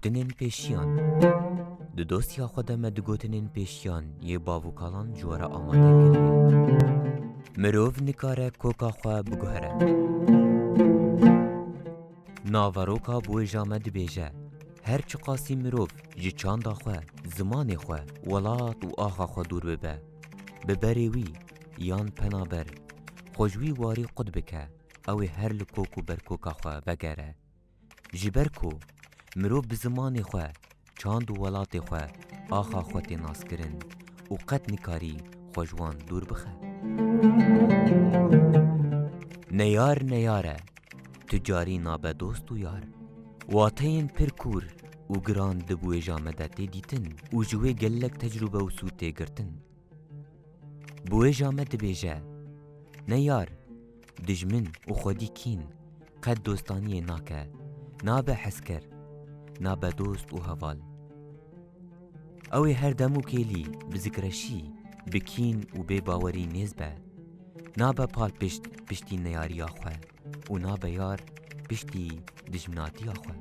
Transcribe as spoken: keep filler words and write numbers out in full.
Gotinên pêşiyan. Di dosya xwe de me di gotinên pêşiyan yê bav û kalan ji we re amade kiriye. Mirov nikare koka xwe biguhere. Naveroka biwêja me dibêje, her çiqasî mirov ji çanda xwe, zimanê xwe, welat û axa xwe dûr bibe, bi berê wî yan penaber xwe ji wî warî qut bike, ew ê her li kok û berkoka xwe vegere. Ji ber ku mirov bi zimanê xwe, çand û welatê xwe, axa xwe tê naskirin û qet nikarî xwe ji wan dûr bixe. Neyar neyar e, tu carî nabe dost û yar. Wateyên pir kûr û giran di biwêja me de tê dîtin û ji wê gelek tecrûbe û sûd tê girtin. Biwêja me dibêje, neyar, dijmin û xwedî kîn qet dostaniyê nake, nabe hezker, nabe dost û heval. Ew ê her dem û kêlî bi zikreşî, bi kîn û bêbawerî nêz be. Nabe palpişt piştî neyariya xwe û nabe yar piştî dijminatiya xwe.